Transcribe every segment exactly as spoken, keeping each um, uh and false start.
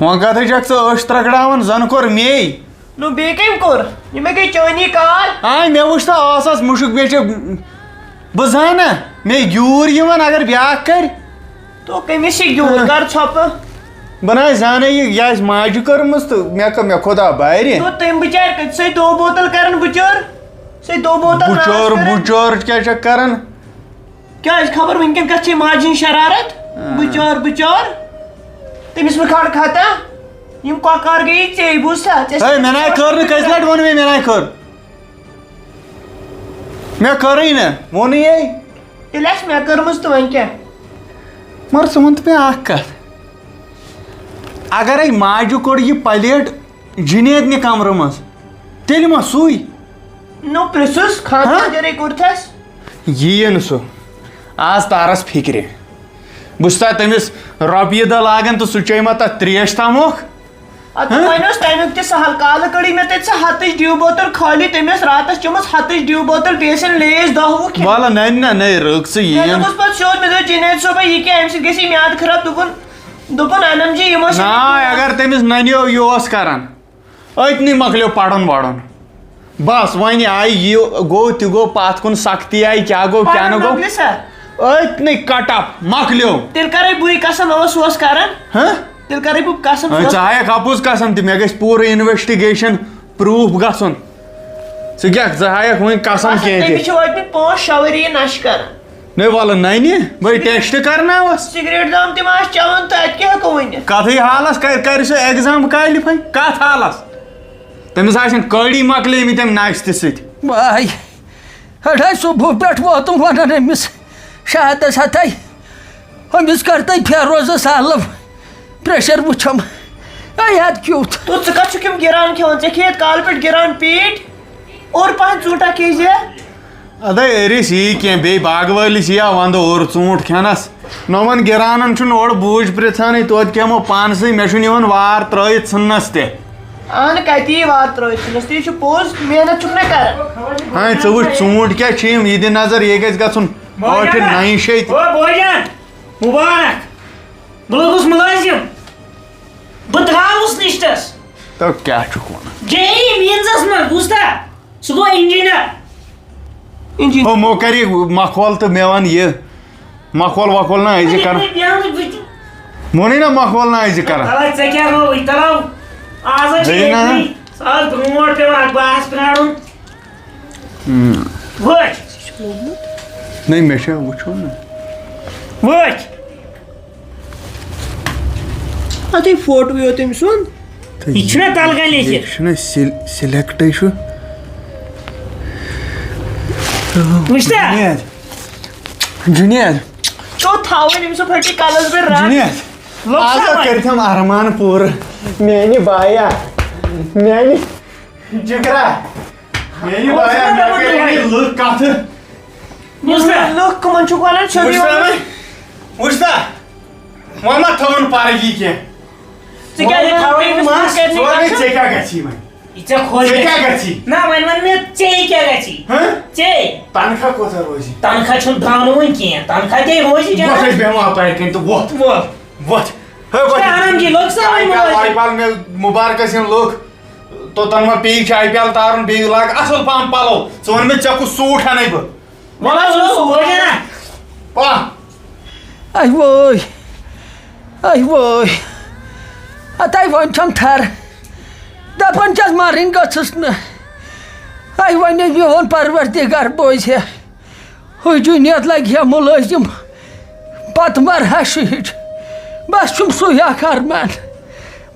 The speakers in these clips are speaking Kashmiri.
وۄنۍ کتھٕے چھکھ ژٕ أچھ ترٛکڑاوان، زن کوٚر مے۔ نو بیٚیہِ کٔمۍ کوٚر؟ یہِ مےٚ گٔے چٲنی کار۔ آے، مےٚ وٕچھ تہٕ ٲس ٲس مُشُک بیٚچھِ۔ بہٕ زانہ، مے گیوٗر یِوان اگر بیٛاکھ کرِ۔ تو کٔمِس چھِ گیوٗر؟ ہاں۔ کر ژھۄپہٕ۔ بہٕ نہ حظ زانَے یہِ، یہِ آسہِ ماجہِ کٔرمٕژ تہٕ مےٚ کٔر، مےٚ کھوٚت آو بارِ۔ تو تٔمۍ بِچارِ کٔژِ سۭتۍ دو بوتل کران بِچٲر؟ سۭتۍ دو بوتل ناس بُچور، کران۔ بُچور کیٛاہ چھکھ کران؟ کیٛازِ خبر وٕنکٮ۪ن کَتھ چھے ماجہِ ہِنٛز شرارت؟ آ۔ بِچور، بِچور۔ تٔمِس مہٕ کھال کھتا۔ یِم کۄکار گٔیی ژے، بوٗزتھا؟ ژےٚ ہے، مےٚ نَے کٔر نہٕ، کٔژِ لَٹہِ ووٚن مےٚ، مےٚ نَے کٔر؟ مےٚ کٔرٕے نہٕ، ووٚنُے ہے۔ تیٚلہِ آسہِ مےٚ کٔرمٕژ تہٕ وۄنۍ کیٛاہ؟ مگر ژٕ وَن تہٕ مےٚ اَکھ کَتھ۔ اگرے ماجہِ کوٚڑ یہِ پلیٹ جُنید نہِ کمرٕ منٛز، تیٚلہِ ما سُے؟ نو پرٛژھُس، خانٛدر ہاں؟ جرے کوٚرتھس؟ یِیہِ نہٕ سُہ۔ آز تارس فِکرِ۔ بہٕ چھُس تَتھ تٔمِس رۄپیہِ دَہ لاگان تہٕ سُہ چیٚیہِ ما تَتھ ترٛیش تامُک؟ اَدٕ ہاں؟ وۄنۍ اوس تَمیُک تہِ سہل۔ کالہٕ کٔڑٕے مےٚ تَتہِ سۄ ہَتٕچ ڈیو بوتل خٲلی، تٔمۍ ٲس راتَس چٔمٕژ ہَتٕچ ڈیو بوتل، بیٚیہِ ٲسِن لیز دَہ وُہ کھیٚمٕتۍ۔ وَلہٕ نَنہِ نہ، نَے رٕکھ ژٕ مےٚ یِیِن۔ دوٚپُس پَتہٕ سیوٚد، مےٚ دوٚپ جُنید صٲبہ، یہِ کیٛاہ، اَمہِ سۭتۍ گژھِ میادٕ خراب۔ دوٚپُن، دوٚپُن، انم جی، یِم ٲسۍ نہ، اگر تٔمِس نَنیو یہِ اوس کران، أتنٕے مۄکلیو پرُن وَرُن۔ بس، وۄنۍ آیہِ یہِ گوٚو تہِ گوٚو، پتھ کُن سختی آیہِ، کیٛاہ گوٚو، کیٛاہ نہٕ پرُن گوٚو۔ مۄکلہِ سا؟ أتنٕے cut off، مۄکلیو۔ تیٚلہِ کرے بٕے قسم، اوس، اوس کران۔ ہہ؟ تیٚلہِ کرے بہٕ قسم، ہے، سُہ اوس ژٕ ہایکھ اپُز قسم تہِ، مےٚ گژھِ پوٗرٕ investigation proof گژھُن۔ ژٕ کیٛاہ، ژٕ ہایکھ وۄنۍ قسم بس، کینٛہہ تہِ؟ تٔمِس چھِ وٲتمٕتۍ پانٛژھ شےٚ ؤری یہِ نشہٕ کران۔ نَے وَلہٕ نَنہِ، بٔے test کرناوَس۔ سگریٹ دام تہِ ما آسہِ چٮ۪وان تہٕ اَتہِ کیٛاہ ہٮ۪کو ؤنِتھ؟ کَتھٕے حالَس کَرِ، کَرِ سُہ exam qualify؟ کَتھ حالَس؟ تٔمِس آسن کٔڑی مۄکلیمٕتۍ تَمہِ نَشہِ تہِ سۭتۍ۔ واے، ہَٹے صُبحہٕ پٮ۪ٹھ ووتُم وَنان أمِس شادَس ہَتَے، أمِس کَر تَے فیروزَس آلو، pressure وٕچھم۔ اے، اَدٕ کیُتھ۔ تو ژٕ کَتھ چھُکھ یِم گِران کھٮ۪وان؟ ژےٚ کھیٚیَتھ کالہٕ پٮ۪ٹھ گِران پیٖٹۍ؟ اور پَہَن ژوٗنٛٹھا کھیٚیہِ زِ۔ ادے أرِس یی کینٛہہ، بیٚیہِ باغہٕ وٲلِس یی ہا وَندٕ اوٚر ژوٗنٛٹھ کھٮ۪نَس۔ نومَن گِرانَن چھُنہٕ اورٕ بوٗج پرٛژھانٕے، توتہِ کھٮ۪مو پانسٕے، مےٚ چھُنہٕ یِوان وار ترٛٲوِتھ ژھٕننَس تہِ۔ اہنہٕ، کَتی یی وار ترٛٲوِتھ ژھٕننَس تہِ، یہِ چھُ پوٚز، محنت چھُکھ نہ کَران۔ ہاں، ژٕ وٕچھ ژوٗنٛٹھۍ کیٛاہ چھِ یِم، یہِ دِ نظر، یہِ گژھِ گژھُن ٲٹھِ نَیہِ شیٚتہِ۔ او بوجان، مُبارک، بہٕ لوٚگُس مُلٲزِم، بہٕ درٛاوُس لِسٹَس۔ تو کیٛاہ چھُکھ وَنان؟ جے ای مینزَس منٛز، بوٗزتھا؟ سُہ گوٚو engineer۔ Engineer۔ ہُمو کَرِ ماحول تہٕ مےٚ وَن یہِ۔ ماحول واحول نہ أزِ وۄنۍ کَران۔ یِتھَے بیٚہمہٕ بہٕ تہِ۔ ووٚنُے نہ ماحول نہ أزِ کَران۔ تَلَے ژےٚ کیٛاہ گوٚوُے؟ تَلَو، آز حظ چھِ بیٚیہِ نہ۔ ییٚتنٕے۔ سُہ آز برونٛٹھ پٮ۪وان اَخبارَس پرٛارُن۔ ہُم۔ وٕچھ۔ نہ، مےٚ چھا وٕچھُن نہ۔ وٕچھ۔ اَتھٕے فوٹوٕے یوت أمۍ سُنٛد۔ تہٕ یہِ چھُنہ تَلہٕ کَنہِ لیکھِتھ؟ یہِ چھُنہ سِل-، سِلٮ۪کٹٕے چھُ۔ وٕچھتہ؟ جُنید۔ جُنید۔ چھو تھاوٕنۍ أمِس پھٹہِ کَلَس بیٚیہِ رَگ۔ جُنید۔ لوٚگ آز سَمٕجھ۔ کٔرِتھ یِم اَرمان پوٗرٕ۔ میٛانہِ بایا۔ میٛانہِ جِگرا۔ میٛانہِ بایا، مےٚ کٔرۍ یِم لُکھ کَتھٕ۔ بوٗزتھا؟ لُکھ کٕمَن چھُکھ وَنان سیوٚدُے وٕچھتھا وَنان؟ وۄنۍ؟ وٕچھتھا؟ وۄنۍ ما تھٲوٕن پَرٕ یہِ کینٛہہ؟ ژٕ کیٛازِ وۄنۍ تھاوَے أمِس وۄنۍ کَرنہِ ژٕ وَن مےٚ، کَتھٕ؟ ژےٚ کیٛاہ گژھی وۄنۍ؟ یہِ ژےٚ خۄش ژےٚ کیٛاہ گژھِ؟ گژھی؟ نہ، وۄنۍ وَن مےٚ، ژےٚ کیٛاہ گژھی؟ ہہ؟ ژےٚ؟ تنخواہ کوٗتاہ روزِ؟ تنخواہ چھُنہٕ درٛاو نہٕ وُنہِ کینٛہہ۔ تنخواہ تے روزِ وۄتھ، جان۔ أسۍ بیٚہمو اَپارِ کِنۍ تہٕ وۄتھ۔ وۄتھ۔ وۄتھ۔ ہے، وۄتھ۔ ہے، آرام جی، لوٚگ سا وۄنۍ آی پی ایل، مُلٲزِم؟ آی پی ایل مےٚ مُبارکَس یِن لُکھ، توٚتام ما پیٚیہِ چھِ آی پی ایل تارُن، بیٚیہِ لاگ اَصٕل پَہَم پَلو۔ ژٕ وَن مےٚ، ژےٚ کُس suit اَنَے بہٕ؟ وَلہٕ حظ، وَلہٕ حظ، وَلہٕ حظ۔ پَہ۔ اَے وٲے، اَے وٲے، ہَتَے وۄنۍ چھَم تھَر، دَپان چھَس مَرٕنۍ گٔژھٕس نہٕ۔ اَے وۄنۍ ییٚلہِ میون پَروَردِگار بوزِ ہے، ہُہ جُنید لَگہِ ہے مُلٲزِم، پَتہٕ مَرٕ ہا شُہِج۔ بَس چھُم سُے اَکھ اَرمان،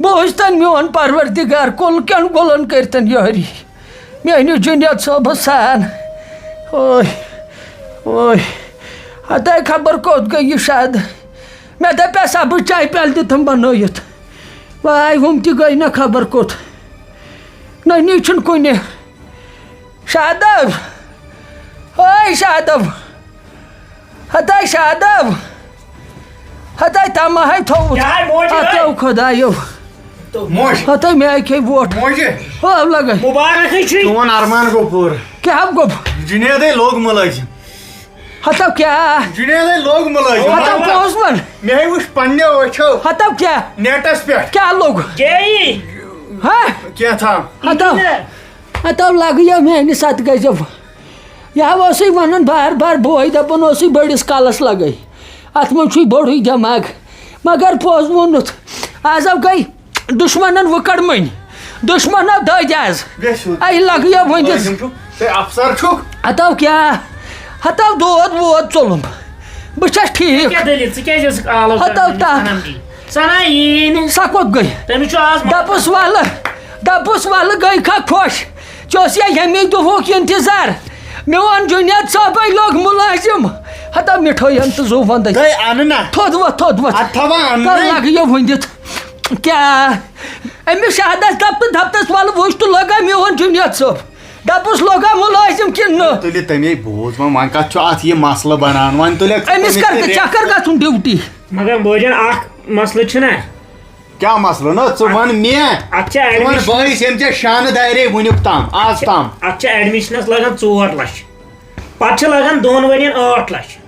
بوزتَن میون پَروَردِگار، کُل کٮ۪ن گُلَن کٔرۍتَن یٲری۔ میٛانہِ جُنید صٲبَس سان۔ اوے، اوے۔ ہَتَے خبر کوٚت گٔے یہِ شاد۔ مےٚ دَپیٛاو سا بہٕ چایہِ پیٛالہٕ دِتھَم بَنٲیِتھ۔ واے، ہُم تہِ گٔے نہ خبر کوٚت۔ نٔنی چھُنہٕ کُنہِ۔ شادب! اوے شادب! ہتاے شادب، ہتاے تمہاے تھوٚوُتھ۔ یہے موجی ہتو ہے۔ خدایو۔ موج۔ ہتاے مےٚ کھے ووٹ۔ موجی۔ ہو لگے۔ مبارک ہے چھی۔ چون ارمان گو پوٗرٕ۔ کیٛاہ گوٚو؟ جُنیدے لوٚگ مُلٲزِم۔ ہتو کیٛاہ؟ جُنیدے لوٚگ مُلٲزِم۔ ہتو پونٛسہٕ وَن۔ مےٚ ہے وٕچھ پننیو أچھو۔ ہتو کیٛاہ؟ نیٹس پٮ۪ٹھ۔ کیٛاہ لوٚگ؟ جے ای۔ ہا؟ کینٛہہ تام۔ ہتو۔ انجینئر۔ ہتو لگہٕ یہِ میٛانہِ ستہٕ گٔژھِو۔ یہِ ہا اوسُے ونان بار بار، بوے دپان اوسُے بٔڑِس کلس لگے۔ اتھ منٛز چھُے بوٚڑُے دٮ۪ماغ۔ مگر پوٚز ووٚنُتھ۔ از گٔے دُشمنن وٕکڑ مٔنۍ۔ دُشمنو دٔدۍ از۔ بیٚیہِ چھُ۔ اَے لگہٕ یہِ ؤنِتھ۔ مُلٲزِم چھُ، تُہۍ افسر چھُکھ۔ ہتو کیٛاہ؟ ہتو دود وود ژوٚلُم۔ بہٕ چھَس ٹھیٖک۔ کیٛاہ دٔلیٖل؟ ژٕ کیٛازِ ٲسٕکھ آلو ہتو کران؟ تَتھ۔ صنم جی۔ سۄ نہ یی نہٕ۔ سۄ کوٚت گٔے؟ تٔمِس چھُ آز دَپُس وَلہٕ، دَپُس وَلہٕ گٔے کھا خۄش۔ ژےٚ اوس یا ییٚمی دُہُک اِنتظار۔ میون جُنید صٲبَے لوٚگ مُلٲزِم۔ ہتا مِٹھٲیَن تہٕ زُو وَندَے۔ تۄہہِ اَنہٕ نا؟ تھوٚد وۄتھ، تھوٚد وۄتھ۔ اَتھ تھاوان اَنہٕ تَلہٕ نا؟ لَگہٕ یہِ ؤنِتھ۔ کیٛاہ؟ أمِس شہدَس دَپ تہٕ دَپتَس وَلہٕ وٕچھ تہٕ لوٚگا میون جُنید صٲب۔ دَپُس لوٚگا مُلٲزِم کِنہٕ نہٕ؟ تُلہِ تَمے بوٗز وۄنۍ، وۄنۍ کَتھ چھُ اَتھ یہِ مسلہٕ بَنان؟ وۄنۍ تُلٮ۪کھ ژٕ أمِس تَمِچ کَر تہٕ تہٕ ژےٚ کَر گژھُن ڈیوٹی؟ مگر بٲجَن اَکھ مسلہٕ چھُنہ۔ کیٛاہ مسلہٕ؟ نہ، ژٕ وَن مےٚ۔ اَتھ چھِ ژٕ وَن admission۔ بٲیِس، ییٚمۍ ژےٚ شانہٕ دارے وٕنیُک تام، آز تام۔ اَتھ چھِ admissionس لَگان ژور لَچھ۔ پَتہٕ چھِ لَگان دۄن ؤرِین ٲٹھ لَچھ۔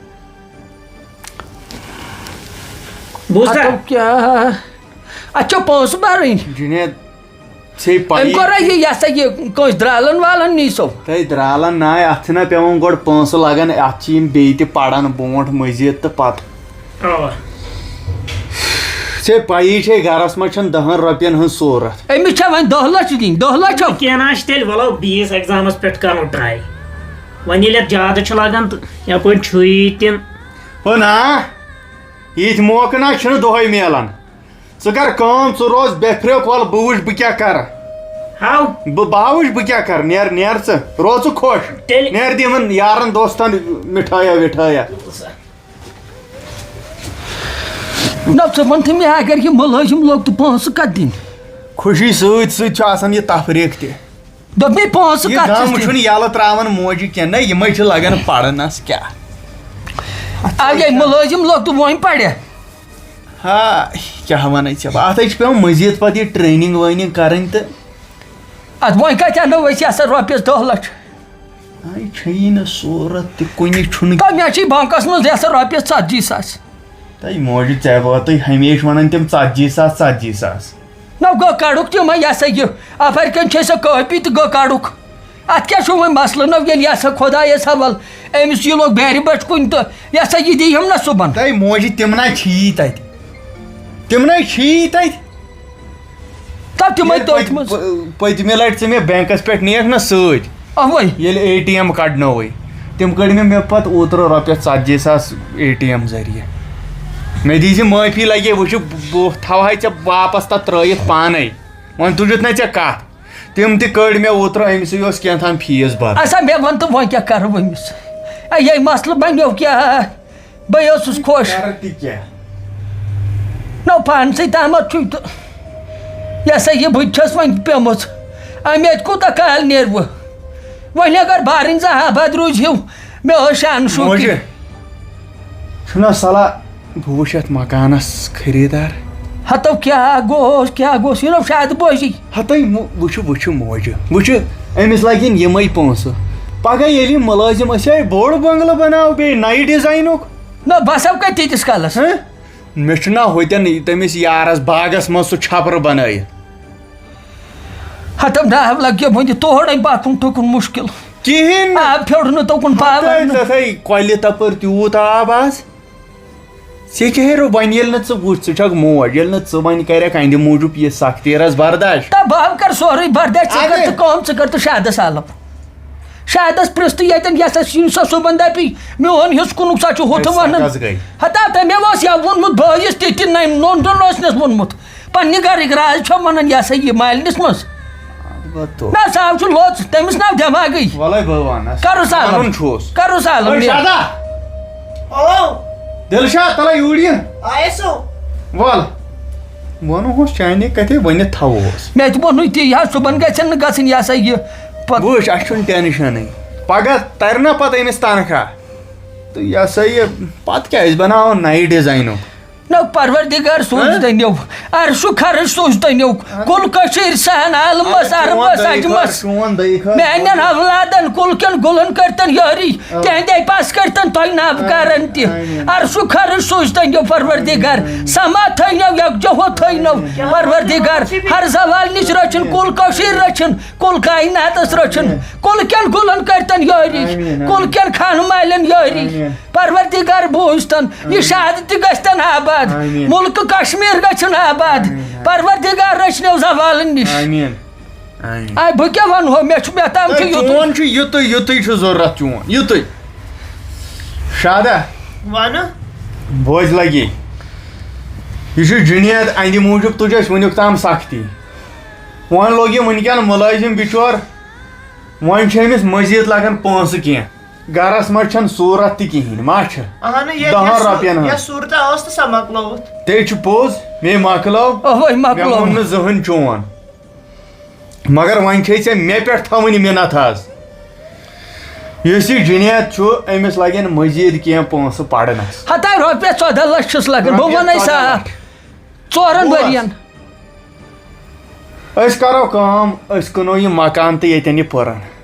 بوٗزتھا؟ ہتو کیٛاہ؟ اَتھ چھا پونٛسہٕ بَرٕنۍ؟ جُنید، ژےٚ أمۍ پَیی۔ کوٚرا یہِ، یہِ ہسا یہِ کٲنٛسہِ درٛالَن والَن نی سو؟ تۄہہِ درٛالَن ناے، اَتھ چھِنہ پٮ۪وان گۄڈٕ پونٛسہٕ لَگان، اَتھ چھِ یِم بیٚیہِ تہِ پَران برونٛٹھ مٔزیٖد تہٕ پَتہٕ۔ اَوا۔ ژےٚ پَیی چھے گَرَس منٛز چھَنہٕ دَہَن رۄپیَن ہٕنٛز صوٗرت۔ أمِس چھا وۄنۍ دَہ لَچھ دِنۍ؟ دَہ لَچھ چھا؟ کینٛہہ نہ چھِ تیٚلہِ، وَلو بیٚیِس examس پٮ۪ٹھ کَرو try۔ وۄنۍ ییٚلہِ اَتھ زیادٕ چھُ لَگان تہٕ یَپٲرۍ چھُیی تہِ۔ ہو نا، یِتھۍ موقعہٕ نہ چھِنہٕ دۄہَے میلان۔ ژٕ کر کٲم، ژٕ روز بے فریک، وَلہٕ بہٕ وٕچھ بہٕ کیٛاہ کرٕ۔ ہاو۔ بہٕ، بہٕ ہا وٕچھ بہٕ کیٛاہ کرٕ۔ نیر، نیر ژٕ، روز ژٕ خۄش۔ تیٚلہِ۔ نیر دِ یِمن یارن دوستن مِٹھٲیا وِٹھٲیا۔ نہ، ژٕ وَن تہٕ مےٚ، اگر یہِ مُلٲزِم لوٚگ تہٕ پونٛسہٕ کَتھ دِنۍ؟ خوشی سۭتۍ سۭتۍ چھُ آسان یہِ تفریٖق تہِ۔ دوٚپمَے پونٛسہٕ یہِ کَتھ غم چھِس دِنۍ؟ چھُنہٕ یَلہٕ ترٛاوان موجہِ کینٛہہ۔ نہ، یِمَے چھِ لَگان پَرنَس کیٛاہ۔ اَوے مُلٲزِم لوٚگ تہٕ وۄنۍ پَرِ۔ ہا، کیٛاہ وَنَے ژےٚ بہٕ؟ اَتھ ہے چھِ پٮ۪وان مٔزیٖد پَتہٕ یہِ training وینِنٛگ کَرٕنۍ تہٕ۔ اَدٕ وۄنۍ کَتہِ اَنو أسۍ یہِ ہسا رۄپیَس دَہ لَچھ؟ ہے، چھیی نہٕ صوٗرت تہِ کُنہِ چھُنہٕ۔ تہٕ مےٚ چھِ بنٛکَس منٛز یہِ ہسا رۄپیَس ژَتجی ساس۔ تَے موجہِ ژےٚ واتَے ہمیشہِ وَنان تِم ژَتجی ساس، ژَتجی ساس۔ نہ گوٚو کَڑُکھ تِمَے یہِ ہسا یہِ۔ اَپٲرۍ کِنۍ چھِ سۄ کٲپی تہٕ گوٚو کَڑُکھ۔ اَتھ کیٛاہ چھُ وۄنۍ مسلہٕ؟ نہ ییٚلہِ یہِ ہسا خۄدایَس حوال، أمِس یہِ لوٚگ بیرِ بَچہٕ کُنہِ تہٕ یہِ ہسا یہِ دی ہم نہ صُبحن۔ تَے موجہِ تِم نہ چھِی تَتہِ۔ تِم نہ چھِی تَتہِ۔ تَتھ تِمَے ییٚلہِ تٔتھۍ پٔت-، منٛز۔ پٔ-، پٔتمہِ لَٹہِ ژٕ مےٚ بینکَس پٮ۪ٹھ نِیَکھ نہ سۭتۍ، اَوَے۔ ییٚلہِ اے ٹی ایم کَڑنووُے، تِم کٔڑۍ مےٚ، مےٚ پَتہٕ اوترٕ رۄپیَس ژَتجی ساس اے ٹی ایم ذٔریعہٕ۔ مےٚ دیٖزِ معٲفی لَگے، وٕچھِ، بہٕ تھاوہَے ژےٚ واپَس تَتھ ترٛٲیِتھ پانَے۔ وۄنۍ تُجُتھ نہ ژےٚ کَتھ؟ تِم تہِ کٔڑۍ مےٚ اوترٕ، أمِسٕے اوس کینٛہہ تام فیٖس بَرُن۔ اچھا، مےٚ وَن تہٕ وۄنۍ کیٛاہ کَرٕ أمِس؟ اے، یے مسلہٕ بَنیو کیٛاہ؟ بہٕ اوسُس خۄش۔ کَرٕ تہِ کیٛاہ؟ نو، پانسٕے تامَتھ چھُے تہٕ یہِ ہسا یہِ بہٕ تہِ چھَس وۄنۍ پیٚمٕژ۔ اَمہِ اَتہِ کوٗتاہ کال نیرٕ بہٕ؟ وۄنۍ اگر بارٕنۍ زٕ آباد روٗزۍ ہِو، مےٚ ٲس شان شوقی۔ موجہِ، چھُنہ صلاح بہٕ وٕچھِ اَتھ مکانَس خریٖدار۔ ہتو کیٛاہ گوٚوس، کیٛاہ گوٚوس، یہِ نو شاید بٲزی۔ ہتٕے مو-، وٕچھِ، وٕچھِ موجہِ، وٕچھِ، أمِس لَگن یِمَے پونٛسہٕ۔ پگاہ ییٚلہِ یہِ مُلٲزِم أسۍ ہے بوٚڑ بنٛگلہٕ بناو بیٚیہِ نَیہِ ڈِزاینُک۔ نہ، بہٕ ہسا کَتہِ تیٖتِس کالَس؟ ہہ؟ مےٚ چھُنہ ہوٚتٮ۪ن تٔمِس یارَس باغَس منٛز سُہ چھپرٕ بنٲیِتھ۔ ہتم داہو لگہِ وۄنۍ تورے پکُن تُکُن مُشکِل۔ کِہیٖنۍ نہٕ۔ آب پھیوٚر نہٕ تُکُن پاور ہتٲے نہٕ۔ ژےٚ تھٲے کۄلہِ تپٲرۍ تیوٗت آب آز۔ ژےٚ کیٛاہ ہے رو وۄنۍ ییٚلہِ نہٕ ژٕ وٕچھ، ژٕ چھکھ موج، ییٚلہِ نہٕ ژٕ وۄنۍ کرکھ اہندِ موٗجوٗب یہِ سختی رس برداش۔ تہٕ بہٕ ہا کرٕ سورُے برداش، ژٕ کر اَدٕ۔ تہٕ کٲم، ژٕ کر تہٕ شادس عالم۔ شادس پرٛژھ تہٕ ییٚتٮ۪ن یَس اَسہِ یِم سۄ صُبحن دَپی، میون حِصہٕ کُنُک سا چھُ ہُتھ ہے، سۄ وَنان۔ کَس گٔے؟ ہتا تٔمۍ اوس یا ووٚنمُت، بٲیِس تہِ تہِ نَے، نوٚن دۄن ٲسنَس ووٚنمُت۔ پننہِ گرٕکۍ راز چھو ونان، یہِ ہسا یہِ مالِنِس منٛز۔ اَدٕ بہٕ تو۔ نہ، سُہ حظ چھُ لوٚژ، تٔمِس ناو دٮ۪ماغٕے۔ وَلَے بہٕ وَنَس۔ کَرُس عالم۔ وَنُن چھُس۔ کَرُس عالم، اوے نیرٕ۔ شادا۔ او۔ دِلشاد، تَلَے یوٗرۍ یہِ۔ آیے سو۔ وَل۔ وَنُن اوس چانے کَتھے، ؤنِتھ تھاووس۔ مےٚ تہِ ووٚنُے تی، یہِ حظ صُبحن گژھن نہٕ گژھٕنۍ، یہِ ہسا یہِ پَتہٕ۔ وٕچھ، اَسہِ چھُنہٕ ٹینشنٕے۔ پَگاہ تَرِ نہ پَتہٕ أمِس تنخواہ۔ تہٕ یہِ ہسا یہِ، پَتہٕ کیٛاہ، أسۍ بَناوو نَیہِ ڈِزاینُک۔ نو پروردگار سوٗزتن یو، عرشُک خرٕچ سوٗزتن یو، کُل کٔشیٖرِ سہن عالمس عربس عجمس، میانٮ۪ن اولادن کُل کٮ۪ن گُلن کٔرتن یٲری، تہندے پس کٔرتن تۄہہِ نابکارن تہِ۔ عرشُک خرٕچ سوٗزتن یو پروردگار، سما تھٲینو، یکجہو تھٲینو پروردگار، ہر زوال نِش رٔچھِن، کُل کٔشیٖر رٔچھِن، کُل کائناتس رٔچھِن، کُل کٮ۪ن گُلن کٔرتن یٲری، کُل کٮ۪ن خانہٕ مالٮ۪ن یٲری۔ پروردگار بوٗزتن، یہِ شہد تہِ گژھتن آباد، مُلکہٕ کشمیٖر گژھن آباد۔ پروردگار رٔچھنو زوالن نِش۔ آے بہٕ کیٛاہ ونہو، مےٚ چھُ، مےٚ تام چھُ یُتُے۔ چون چھُ یُتُے، یُتُے چھُ ضروٗرت چون، یُتُے۔ شادہ، وَنہٕ۔ بوز لگی، یہِ چھُ جُنید، اَہَندِ موٗجوٗب تُج اَسہِ وٕنیُک تام سختی۔ وۄنۍ لوٚگ یہِ وٕنکٮ۪ن مُلٲزِم بِچور، وۄنۍ چھِ أمِس مٔزیٖد لگان پونٛسہٕ کینٛہہ۔ گرس منٛز چھنہٕ صوٗرت تہِ کِہیٖنۍ، ما چھِ؟ اہنہٕ، یہِ، دَہَن یہِ صوٗ-، رۄپین یہِ ہٕنٛز۔ صوٗرتہ ٲس تہٕ سۄ مۄکلٲوٕتھ۔ تے چھُ پوٚز، مے مۄکلٲو۔ اوے مےٚ مۄکلٲو۔ ووٚن نہٕ زٕہٕنۍ چون۔ مگر وۄنۍ چھے ژےٚ مےٚ پٮ۪ٹھ تھاوٕنۍ مِنت حظ۔ یُس یہِ جُنید چھُ، أمِس لگن مٔزیٖد کینٛہہ پونٛسہٕ پرنس۔ ہتاے رۄپیس ژۄدہ لچھ چھِس لگان، بہٕ رۄپیس ونے ژۄدہ سا لچھ۔ ژورن بوز۔ ؤرین۔ أسۍ کرو کٲم، أسۍ کٕنو یہِ مکان تہٕ ییٚتٮ۪ن یہِ پٔرن۔